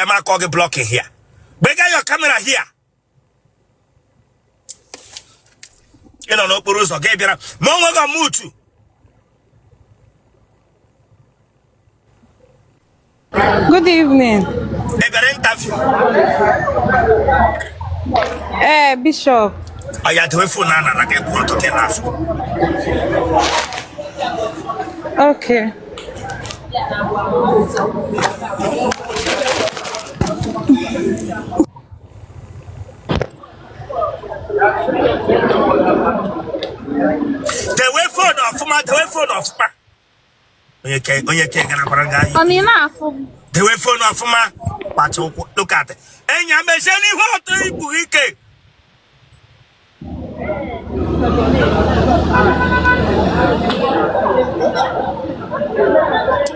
ya ma akọ gị blocking here. Gbega your camera here. Ị nọ n'okporo ụzọ gị bịara ma o nweghị ọmụtu. Good evening. Ị bịara interview? Ee, Bishop. Oya, dewe phone na na gị kwụrụ ọtọ gị n'azụ. Okay. Dewe phone ọfụma, dewe phone ọfụma. Onye ke onye ke gara gwara gị anyị. Ọ na ị na-afụ m? Dewe phone ọfụma, kpacha ụkwụ, look at. Enya meziela ihe ọtọ ikpu ike.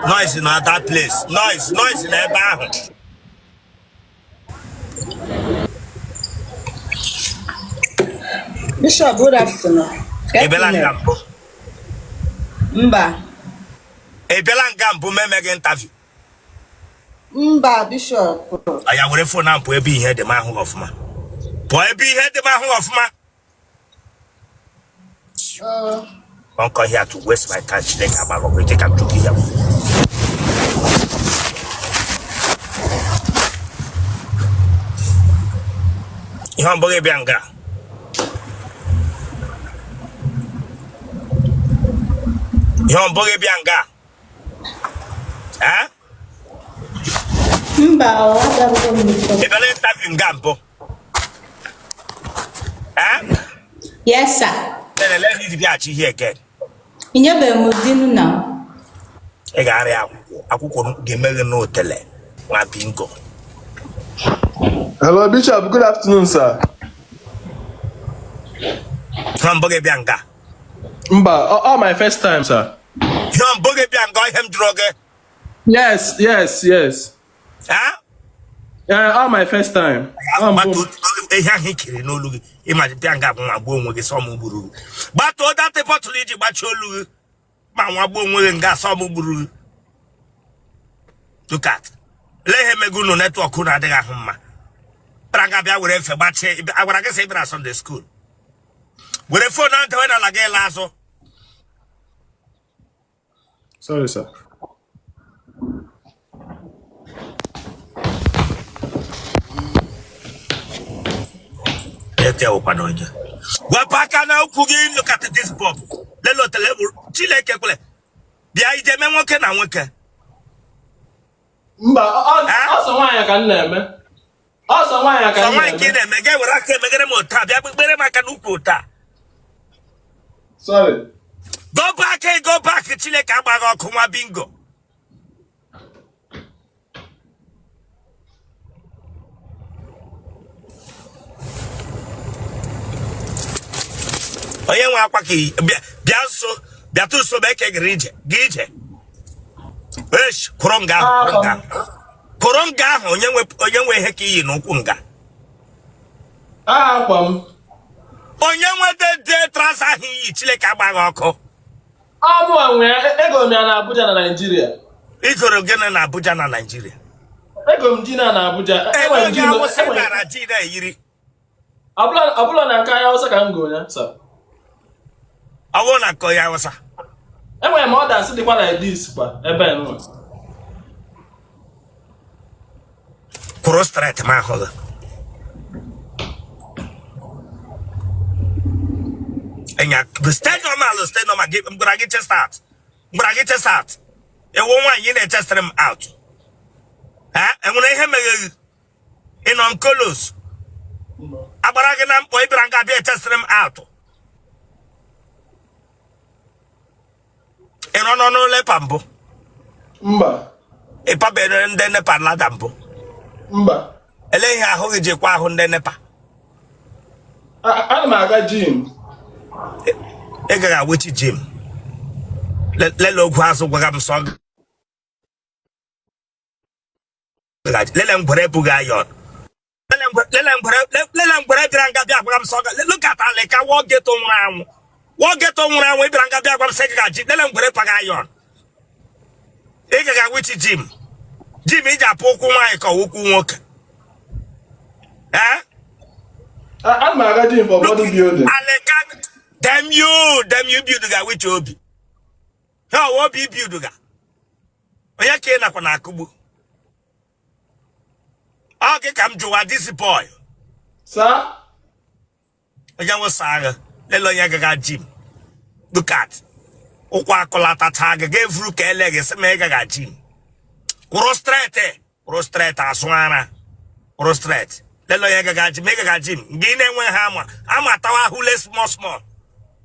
Noise na that place. Noise, noise na ebe ahụ. Bishop, good afternoon. Ị bịala nga mbụ? Mba. Ị bịala nga mbụ ma eme gị interview? Mba, Bishop. Oya, were phone ahụ pụọ ebe ihe dị m ahụ ọfụma. Pụọ ebe ihe dị m ahụ ọfụma. Don't come here to waste my time. Chineke agbaghị ọgwụ ike ka m chụpụ ya. Ihe ọ bụghị bịa nga. Ihe ọ bụghị bịa nga. Eh? Mba, ọ abịaghị m before. Ị bịara interview nga mbụ? Eh? Yes, sir. Then let me bịaghachi here again. Ị nyebeghị m di nụ na. Ị ga-arịa akwụkwọ akwụkwọ ga-eme gị n'otele nwa bingo. Hello, Bishop. Good afternoon, sir. Ihe mbụ gị bịa nga. Mba, all my first time, sir. Ihe mbụ gị bịa nga ihe m jụrụ gị. Yes. Eh? Yeah, all my first time. Gbatuo ihe ahụ ikiri n'olu gị ịma bịa nga nwa gbuo onwe gị sọ m gburu gị. Gbatuo that bottle iji gbachie olu gị ma nwa gbuo onwe gị nga sọ m gburu gị. Look at. Lee ihe mego unu network unu adịghị ahụ mma. Bịara nga bịa were efe gbachie agwara gị sị ị bịara Sunday school. Were phone ahụ dewe n'ala gị laa azụ. Sorry, sir. Ete wụkwa na onye. Wepụ aka na ukwu gị. Look at this bulb. Lele otele Chineke kwele. Bịa ije mee nwoke na nwoke. Mba, ọ sọ nwaanyị ka m na-eme. Ọ sọ nwaanyị ka Sọ m nwaanyị ka ị na-eme. na-eme ga were aka emegere m ụta bịa kpekpere m aka n'ukwu ụta. Sorry. Go back, go back. Chineke agbaghị ọkụ nwa bingo. Onye nwe akwa ka bịa nso, bịatụ nso ma eke gịrị ije gị ije. Esh, kwụrụ nga ahụ, kwụrụ nga ahụ. Kwụrụ nga ahụ, onye nwe ihe ka iyi n'ụkwụ nga. Akwa m. Onye nwe dede trouser ahụ iyi, Chineke agbaghị ọkụ. Ọ mụwa nwe ego m ya na Abuja na Naịjirịa. I goro gịnị na Abuja na Naịjirịa? Ego m jean na Abuja. Ebe onye Awụsa nara jean eyiri. Ọ bụla na nke onye Awụsa ka m goro ya, sir. Ọ bụrụ na nke onye Awụsa. Enwere m others dịkwa like this kwa ebe nwa. Kwụrụ straight ma ahụ gị. Enya, stay normal, stay normal. Gị m gwara gị chest out. M gwara gị chest out. Ị wụ nwaanyị na-echestịrị m out. Enwere ihe meghe gị? Ị nọ nkolos. Agbara gị na mkpọ ị bịara nga bịa echestịrị m out. Ị nọ n'ọnụ NEPA mbụ? Mba. Ị pabere ndị NEPA ladder mbụ? Mba. Elee ihe ahụ gị ji kwa ahụ ndị NEPA? Ana m aga gym. Ị gaghị awechi gym. Lele ogwu azụ gwaga m sọ lele ngwere ebughị iron. Lele ngwere bịara nga bịa gwara m sọ look at alika wọ ghetto nwụrụ anwụ. Wọ ghetto nwụrụ anwụ ị bịara nga bịa gwara m sị gị ga gym. Lele ngwere paga iron. Ị gaghị awechi gym. Gym iji apụ ụkwụ nwaanyị ka ụkwụ nwoke. Eh? Ana m aga gym for body building. Aleka, damn you, damn you build ga which obi. Ha obi build ga. Onye ka ị nakwa na akụgbu? Ọ gị ka m jụwa this boy. Sir? Onye nwụsa agha, lele onye gaga gym. Look at. Ụkwụ akụlatacha gị ga-evuru ka ele gị sị ma ị gaga gym. Kwụrụ straight, kwụrụ straight azụ ara. Kwụrụ straight. Lele onye gaga gym, ị gaga gym. Gị na-enwe ha ama, ama tawa ahụle small small.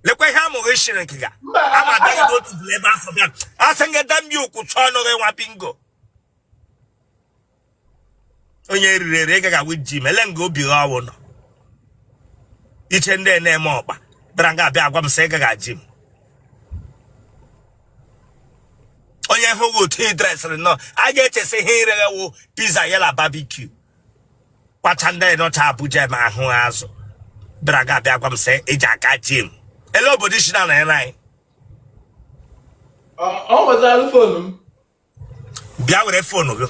Lekwa ihe amụghị shiri nke ga. Ama daghị otu ebe afọ bịa. Asị gị damn you kwụcha ọnụ gị nwa bingo. Onye riri eri ị gaghị awụ gym ele nga obi gị ọwụ nọ iche ndị na-eme ọkpa bịara nga abịa agwa m sị ị gaghị gym. Onye hụ gị otu ị dresịrị nọ a ga-echesi ihe ireghe wụ pizza yela barbecue kwacha ndị nọcha Abuja ma ahụ azụ bịara nga abịa agwa m sị iji aka gym ele obodo isi na na anyị. Ọ nwetara phone m. Bịa were phone gị.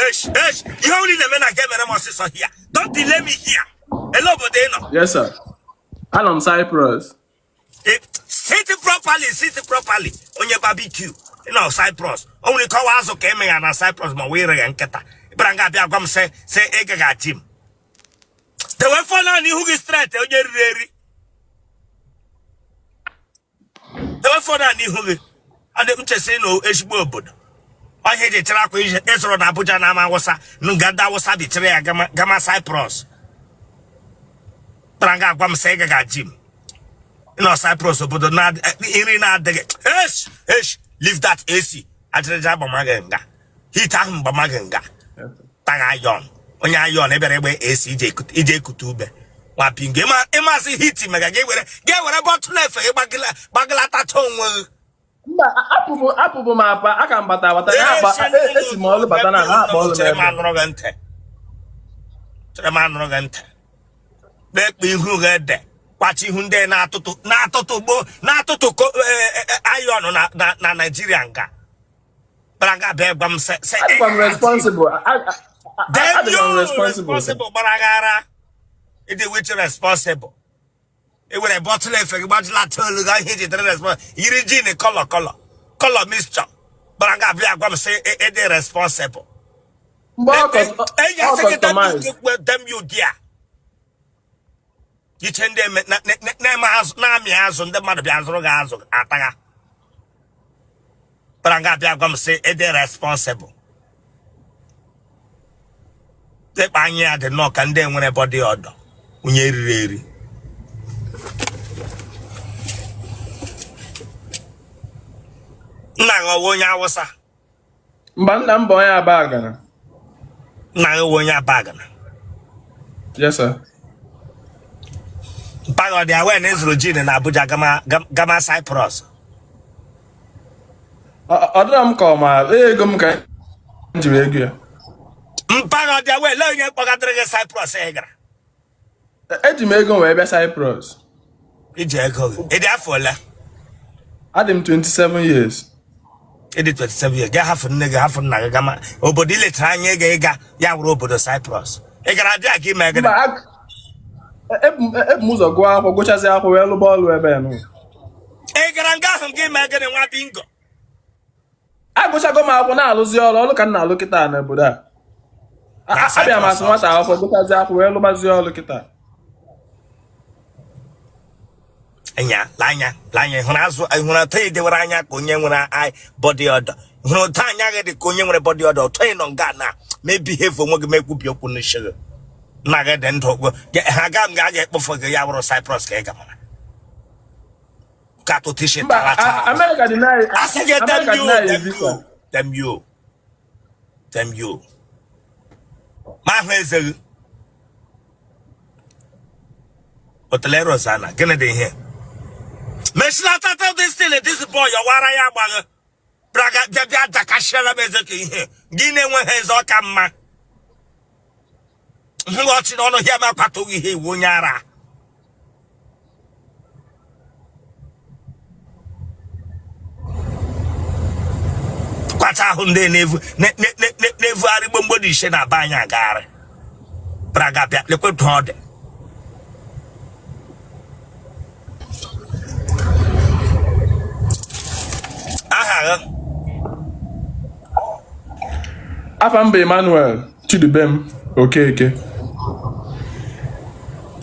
Esh, esh, ihe ọbụla ị na-eme na nke mere m ọsịsọ here. Don't delay me here. Ele obodo ị nọ? Yes, sir. Anọ m Cyprus. Sit properly, sit properly. Onye barbecue. Ị nọ Cyprus. O nwere ike ọwa azụ ka emegha na Cyprus ma wee regha nkịta. Ị bịara nga abịa gwa m sị sị ị gaghị gym. Dewe phone ahụ n'ihu gị straight onye riri eri. Dewe phone ahụ n'ihu gị. Adị m chesị na ezigbo obodo. Ọhịa eji chere akwa ịzụrụ na Abuja na ama Awụsa nga ndị Awụsa bi chere ya gama Cyprus. Bịara nga agwa m sị ị gaghị gym. Nọ Cyprus obodo na nri na-adịghị. Esh, esh, leave that AC. Ajịrịja agbamaghị nga. Heat ahụ mgbamaghị nga. Taga iron. Onye iron ebere egbe AC ije ekute ube. Nwa pingo ịmasị heat mega gị were ga-ewere bọtụlụ efe gị gbagilatacha onwe gị. Mba, apụbụ m apa aka m bata abata na akpa esi m ọlụ bata na ha akpa ọlụ Chere m n'ebe. anụrụ gị ntị. Chere m anụrụ gị ntị. Na-ekpe ihu gị ede kwachi ihu ndị na-atụtụ na-atụtụ gboo na-atụtụ ayọn na Naịjirịa nga. Bara nga bịa gwa m sị sị Adịkwa m responsible. Damn Adịkwa m you responsible. responsible gbara gị ara. Ịdị which responsible. Ị were bọtụlụ efe gị gbajilata olu gị ihe iji dịrị responsible. Yiri jean colour colour colour mixture. Bara nga bịa gwa m sị ịdị responsible. Mgbe ọ Enyi asị gị damn customize. you damn you there. Iche ndị na-eme azụ na-amị azụ ndị mmadụ bịa zụrụ gị azụ atagha. Bara nga bịa gwa m sị ịdị responsible. Ịkpa anya ya dị nnọọ ka ndị nwere body odour onye riri eri. Nna gị ọwụ onye Awụsa? Mba, nna m bụ onye Abagana. Nna gị wụ onye Abagana? Yes, sir. Mpaghara ọ dị aware na ịzụrụ jean na Abuja gama Cyprus? Ọ dịrọ m ka ọ ma ego m ka m jiri ego ya. Mpaghara ọ dị aware lee onye kpọgatara gị Cyprus ị gara? Eji m ego wee bịa Cyprus. Iji ego gị. Ị dị afọ ole? Adị m 27 years. Ị dị 27 years. Gaa hafụ nne gị hafụ nna gị gama obodo i letara anya ịga ịga ya wụrụ obodo Cyprus. Ị gara dị ka ime gịnị? Mba, ebu m ụzọ gụọ akwụkwọ gụchazie akwụkwọ wee lụba ọlụ ebe ya nụ. Ị gara nga ahụ gị mee gịnị nwa bingo? Agụchago m akwụkwọ na-alụzi ọrụ ọlụ ka m na-alụ kịta n'obodo a. Abịa m asị nwata akwụkwọ gụchazie akwụkwọ wee lụbazie ọlụ kịta. Anya anya anya hụrụ azụ hụrụ atọ edewere anya ka onye nwere body odour hụrụ ụtọ anya gị dị ka onye nwere body odour ụtọ ị nọ nga na mebihave onwe gị mekwubi okwu n'isi gị nna gị dị ndụ ha ga m ga-aga ekpofu gị ya wụrụ Cyprus ka ị gamara ka atụtụ isi tara America deny asị gị damn you damn you damn you damn you ma ahụ eze gị Otele Rosanna gịnị dị ihe mechilata this thing this boy ọwara ya agbaghị braga bịa bịa dakashiala m eze ka ihe gị na-enweghị eze ọka mma nghọchi n'ọnụ ya ma akwatụghị ihe iwu onye ara. kacha ahụ ndị na-evu na-evugharị gbomgbo dị ise na be anyị agagharị praga bịa lekwetụ ọ dị. Aha gị? Afa m bụ Emmanuel Chidubem Okeke.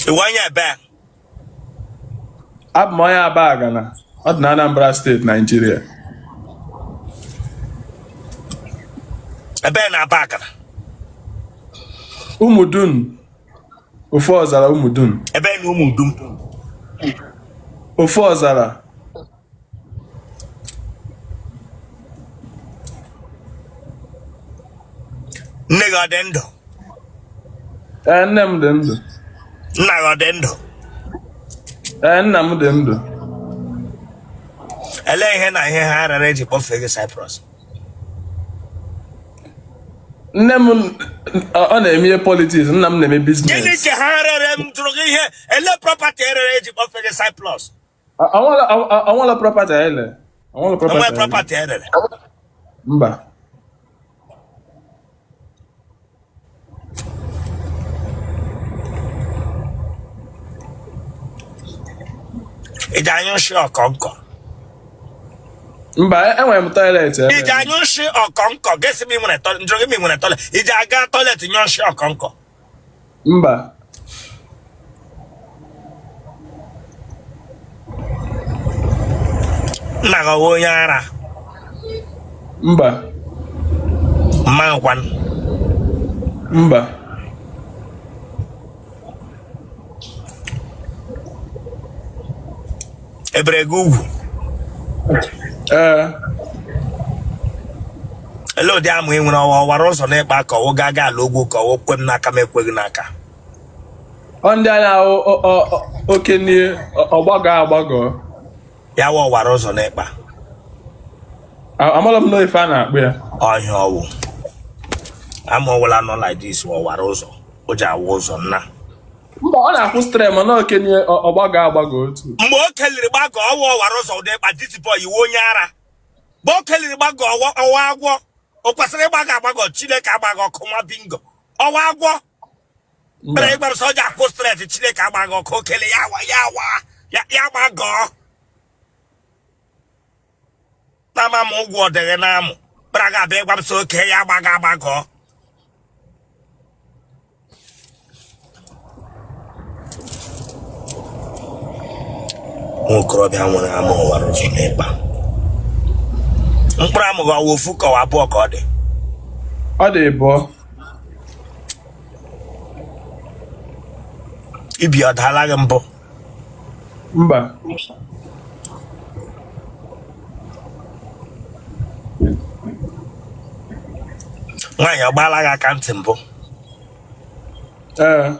Ị wụ onye ebe? Abụ m onye Abagana, ọ dị na Anambra steeti, Naijiria. Ebe na Abagana? Ụmụdun, ofu ọzara Ụmụdun. Ebe na Ụmụdun? Ofu ọzara. Nne gị ọ dị ndụ? Ee, nne m dị ndụ. Nna gị ọ dị ndụ? Ee, nna m dị ndụ. Elee ihe na ihe ha rere eji kpọfee gị Cyprus? Nne m ọ na-eme ihe politics, nna m na-eme Gịnị business. ka ha rere? M jụrụ gị ihe, ele property erere eji kpọfee gị Cyprus? Onwela property anyị le. Onwela property Onwe anyị le. property erere? Mba. Iji anyụ nshị ọkọ nkọ? Mba, enwere m toilet ebe. Iji anyụ nshị ọkọ nkọ? Gesi m ị nwere toilet, njụrụ gị ma ị nwere toilet. Iji aga toilet nyụọ nshị ọkọ nkọ? Mba. Nna gị ọ wụ onye ara? Mba. Mma nkwanụ? Mba. Ebere gị ugwu? Ee. Ele ụdị amụ ị nwere? Ọwa ọwara ụzọ na-ekpe ka ọwụ ga aga ala ogwu ka ọwụ kwe m n'aka m ekweghị n'aka? Ọ ndị anya ahụ okenye ọgbagọ agbagọ. Ya wụ ọwara ụzọ na-ekpa? Amala m n'ife a na-akpọ ya. Ọhịa ọwụ amụ ọwụla nọ like this ọwara ụzọ o ji awa ụzọ nna. Mba, ọ na-akwụ straight mana okenye ọgbagọ agbagọ otu. Mgbe o keliri gbagọ, ọwụ ọwara ụzọ ụdị ịkpa. This boy, ị wụ onye ara. Mgbe o keliri gbagọ, ọwa agwọ o kwesịrị ịgbagọ agbagọ. Chineke agbaghị ọkụ, nwa bingo. Ọwa agwọ mere ịgbara sọ ji akwụ straight. Chineke agbaghị ọkụ okele ya wa ya wa ya ya gbagọọ na ama m ụgwọ ọ dịghị n'amụ kpara ga abịa ịgwa m sị oke ya agbaghị agbagọ. Nwa okorobịa nwere amụ ọwara ụzọ n'ịkpa. Mkpụrụ amụ gị ọwa ofu ka ọwa abụọ ka ọ dị? Ọ dị ịbụọ. Ibi ọ daala gị mbụ? Mba. Nwaanyị ọ gbaala gị aka ntị mbụ? Ee.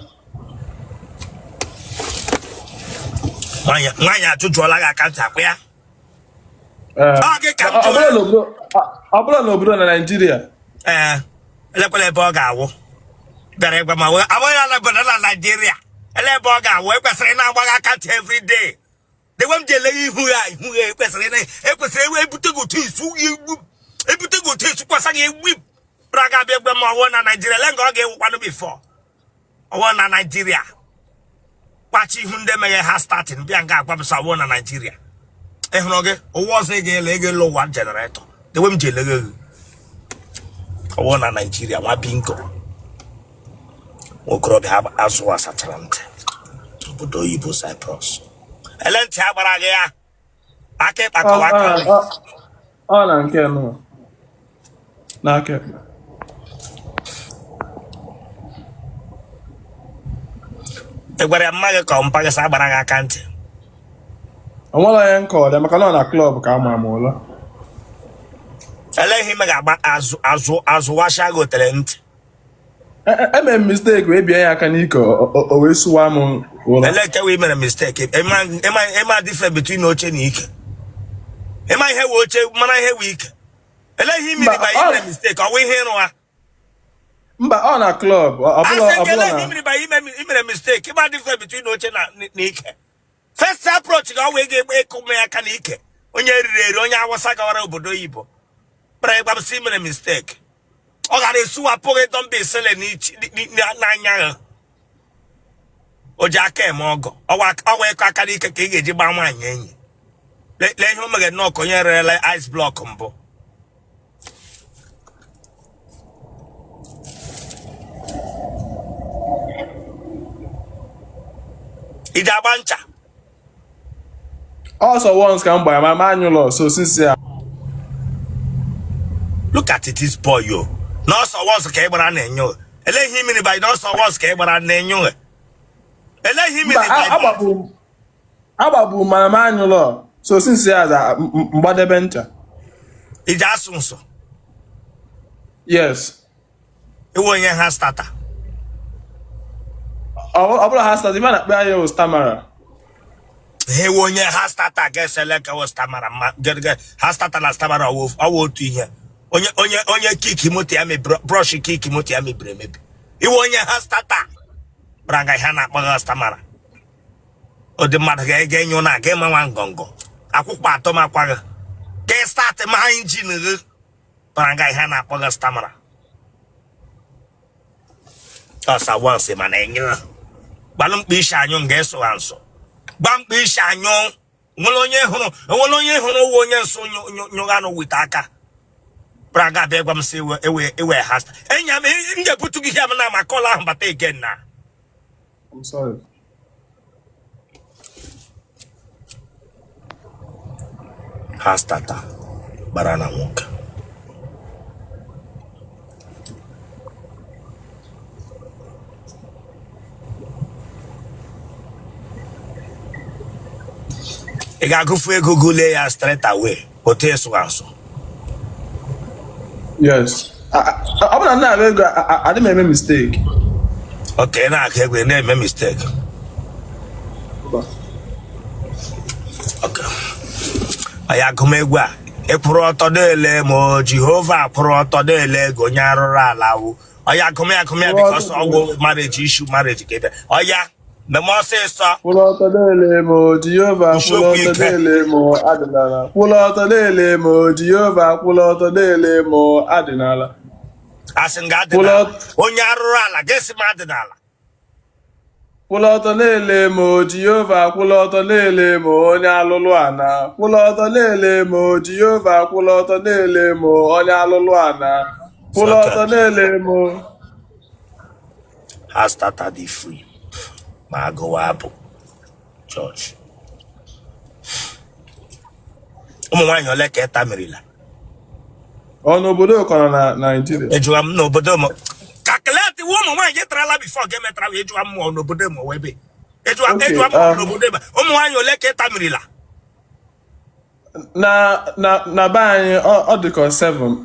Nwaanyị atụjụọla gị aka ntị akwa ya? Ee. Ọ gị ka m Ọ jụrụ. bụrụ n'obodo, ọ bụrụ n'obodo na Naịjirịa. Ee, elekwala ebe ọ ga-awụ bịara ịgwa ma wee abụghị na obodo na Naịjirịa. Ele ebe ọ ga-awụ? Ekwesịrị na-agba gị aka ntị every day. Dewe m ji ele ihu ya, ihu ya ekwesịrị na ekwesịrị ewe ebute gị otu isu egbu, ebute gị otu isu kwasa gị egbu bịara ga-abịa egbe ma ọwụ na Naịjirịa. Ele nga ọ ga-ewukwanụ before ọwụ na Naịjirịa? Kpachi ihu ndị meghe ha starting bịa nga agwa m sọ ọwụ na Naịjirịa. Ị hụrụ gị ụwa ọzọ ị ga-ele, ị ga-ele ụwa generator. Dewe m ji eleghe gị ọwụ na Naịjirịa. Nwa bingo, nwokorobịa azụ asachara ntị obodo oyibo Cyprus. Ele ntị a gbara gị ya aka ịkpa kọwa aka? Ọ na nke nụ n'aka ekpe. Ị gwara ya mma gị ka ọ mpa gị sị agbara gị aka ntị? O nwere onye nke ọrịa maka na ọ na club ka ama m ụlọ. Ele ihe ime ga-agba azụ azụ azụ washa gị otere ntị? Emere m mistake wee bie ya aka n'ike, o wee sụwa m ụra. Ele nke wee mere mistake? Ịma difference between oche na ike? Ịma ihe wee oche mara ihe wee ike? Ele ihe imiri ba imere mistake? Ọ wụ ihe ịrụ ha? Mba, ọ na club ọ bụla Asị ọ nke ele bụla ihe na imiri ba imere mistake? Ịma difference between oche na ike? First approach ga ọ wee ga-egbe ịkụ m aka n'ike. Onye riri eri, onye awụsa gawara obodo oyibo. Kpere ịgwa m sị mere mistake. Ọ gara esuwapụ gị don't be silly n'anya gị. O ji aka eme ọgọ. Ọwa ịkọ aka n'ike ka ị ga-eji gbaa nwaanyị enyi. Lee ihe o mere nnọọ ka onye rerela ice block mbụ. Iji agba ncha. Also once ka m gbara ma anyụlọ so since ya. Look at it, this boy yo. Na ọ sọ once ka ị gbara na-enyo. Ele ihe mmiri by na ọ sọ once ka ị gbara na-enyo. Ele ihe mmiri by. Agbagbu mana m anyụlọ so since ya za mgbadebe ncha. Iji asụ nsọ. Yes. Ị wụ onye ha starter. Ọ bụrụ ha starter, ife a na-akpọ ya wụ stammerer. Ha ewe onye ha starter ga-esele ka wụ stammerer ma ha starter na stammerer ọ wụ otu ihe. Onye onye onye kick moto ya mebiri brush kick moto ya mebiri emebi. Ị wụ onye ha starter bara nga ihe a na-akpọ ha stammerer. Ụdị mmadụ ga-ege enyo na aga ịma nwa ngọngọ. Akwụkwọ atọ m akwa gị. Ka ị start ma engine gị bara nga ihe a na-akpọ gị stammerer. Ọsa once mana enyo. Gbalụ mkpa isi anyụ nga ịsụ ha nsọ. Gba mkpa isi anyụ. Nwere onye hụrụ enwere onye hụrụ ụwa onye nsọ nyụghanụ wite aka. Bara nga abịa gwa m sị ewe ewe ha. Enya m m ga-ebutu gị ihe m na ma call ahụ bata again na. I'm sorry. Ha starter gbara na nwoke. Ị ga-agụfu ego gụlee ya straight away otu ịsụ asụ. Yes. Ọ bụrụ na m na-agụ ego adị m eme mistake. Okay, na-agụ ego ị na-eme mistake. Okay. Ọ ya agụm egwu a ị kwụrụ ọtọ na-ele ma o Jehova kwụrụ ọtọ na-ele ego onye arụrụ ala wụ ọ ya agụm ya agụm ya because ọ wụ marriage issue marriage ka ebe ọ ya meme ọsịsọ. Kwụrụ ọtọ na-ele m o Jehova kwụrụ ọtọ na-ele m adịnala. Kwụrụ ọtọ na-ele m o Jehova kwụrụ ọtọ na-ele m adịnala. Asị m ga adịnala. Onye arụrụ ala ga-esi m adịnala. Kwụrụ ọtọ na-ele m o Jehova kwụrụ ọtọ na-ele m onye alụlụ ana. Kwụrụ ọtọ na-ele m o Jehova kwụrụ ọtọ na-ele m onye alụlụ ana. Kwụrụ ọtọ na-ele m. Ha starter dị free ma agụwa abụ chọọchị. Ụmụ nwaanyị ole ka ị tamirila? Ọ n'obodo kọrọ na Naịjirịa. Ejụwa m n'obodo m. Calculate ụmụ nwaanyị tarala before ga emetara wee jụwa m n'obodo m wee be. Ejụwa ejụwa m n'obodo m. Ụmụ nwaanyị ole ka ị tamirila? Na na na be anyị ọ dị ka 7.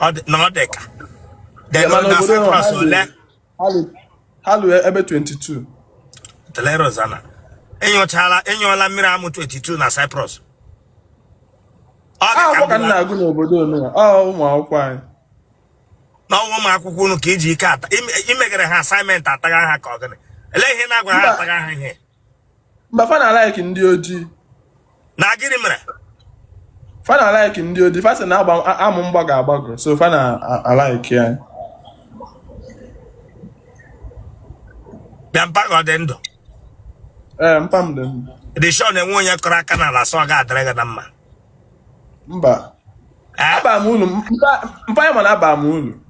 Ọ dị na ọ dị ka. Na Cyprus ole? Ha lụ ebe 22. Tele Rosanna. Ịnyụchala ịnyụọla mmiri amụ 22 na Cyprus. Akwụkwọ ka m na-agụ n'obodo onwe ọ ụmụ akwụkwọ anyị. Na ọnwa ụmụ akwụkwọ unu ka iji ike ata imegere ha assignment atagha ha ka ọ gịnị? Elee ihe na-agwa ha atagha ha ihe? Mba, fa na-alike ndị ojii. Na gịnị mere? Fa na-alike ndị ojii. Fa sị na amụ mgbago agbago so fa na-alike anyị. Bịa mpa gị ọ dị ndụ? Ee, mpa m dị ndụ. Dị sure na enwe onye kọrọ aka n'ala sọ ọ ga-adịrị gị na mma? Mba. Aba m ulu mpa ya mana aba m ulu.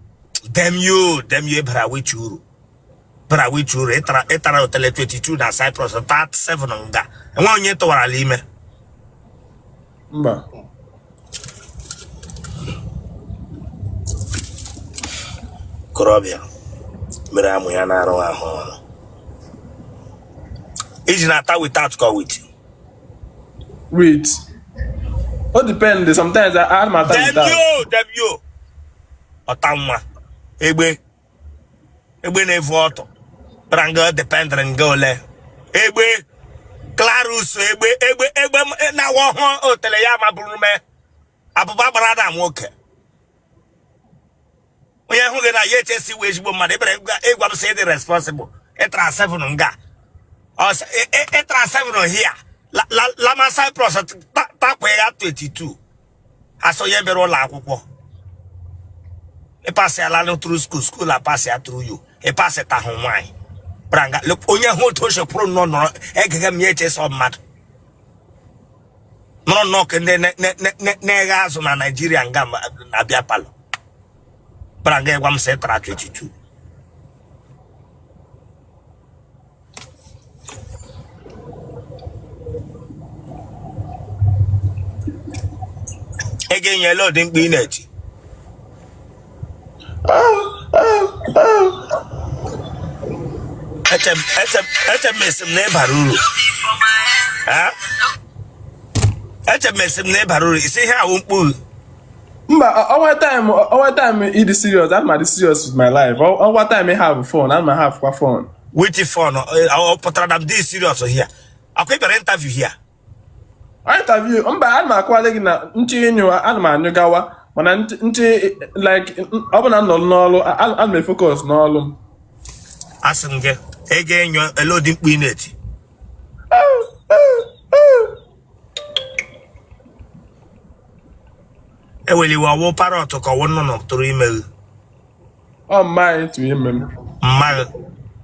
Damn you, damn you bara which uru. Bara which uru ịtara otele 22 na Cyprus 37 nga. Enwe onye tụwarala ime? Mba. Korobịa mere amụ ya na-arụ ahụ ọrụ. Iji na-ata without ka with? With. O depend sometimes I ma ata without. Damn you, damn you. Ọta nwa. Egbe. Egbe na-evu ọtọ. Bara nga dependịrị nga ole. Egbe. Clarus egbe egbe egbe na-awa ọhụụ otele ya ma bụrụ mee. Abụba gbara na nwoke. Onye hụ gị na ya echesi wee ezigbo mmadụ ebere ịgwa m sị ịdị responsible. Ịtara 7 nga. Ịtara 7 here. Lama Cyprus takwa ya 22. Asị onye bịara ụlọ akwụkwọ. Ị pasịala through school, school apasịa through you. Ị pasịtahụ nwaanyị. Branga, onye hụ otu o si kwụrụ nnọọ nọrọ egeghị m ya eche sọ mmadụ. Nọrọ nnọọ ka ndị na-eghe azụ na Naịjirịa nga na-abịa parlour. Branga ịgwa m sị tara 22. Ị ga-enyela ụdị mkpu ị na-eti. Eche m esi m na ị bara uru. Eche m esi m na ị bara uru. Isi ihe awụ mkpu. Mba, o nwe time, o nwe time ịdị serious, ana m adị serious with my life. O nwe time ị have fun, ana m have kwa fun. With fun, ọ pụtara na m dị serious here. Akwa ị bịara interview here. Interview, mba, ana m akwale gị na nchi ịnyụ, ana m anyụ gawa, mana nchi like ọ bụ na m nọ n'ọlụ, ana m efocus n'ọlụ m. Asị m gị, ị ga-enyo ele ụdị mkpu ị na-eti. Eweliwe ọwụ parrot ka ọwụ nnụnụ tụrụ ime gị. Ọ mma anyị tụrụ ime m.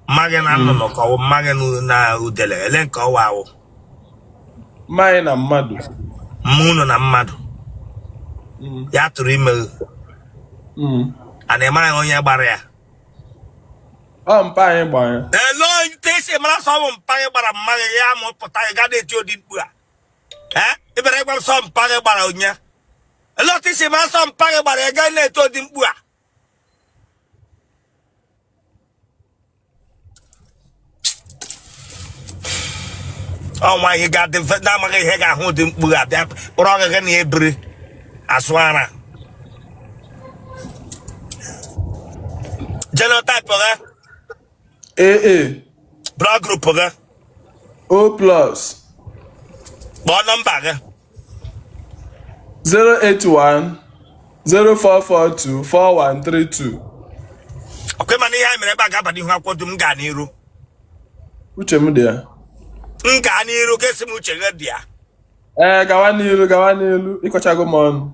Mma gị na nnụnụ ka ọwụ mma gị na udele ele nke ọwa awụ. Mma anyị na mmadụ. Mma unu na mmadụ. Ya tụrụ ime gị. A na-emaghị onye gbara ya. Ọ mpa anyị gbara ya. Ele otu esi mara sọ ọ bụ mpa gị gbara mma gị ya ma ọ pụta gị gaa na-eti ụdị mkpu a. Ee, ị bịara ịgwa m sọ mpa gị gbara onye. Ele otu isi mara sọ mpa gị gbara ya gaa na-eti ụdị mkpu a. Ọ nwaanyị ga-adị mfe na-amaghị ihe ga-ahụ ụdị mkpu a bịa kpọrọ ọgịgị na ebiri asụ ara. Genotype gị? AA. Blood group gị? O plus. Kpọọ nọmba gị. 081 0442 4132. Ọkwa ịma na ihe anyị mere ebe a ga-aba n'ihu akwụkwọ dum m gaa n'iru. Uche m dị ya. M gaa n'iru ka esi m uche gị dị ya. Ee, gawa n'ilu, gawa n'ilu, ịkọchago m ọnụ.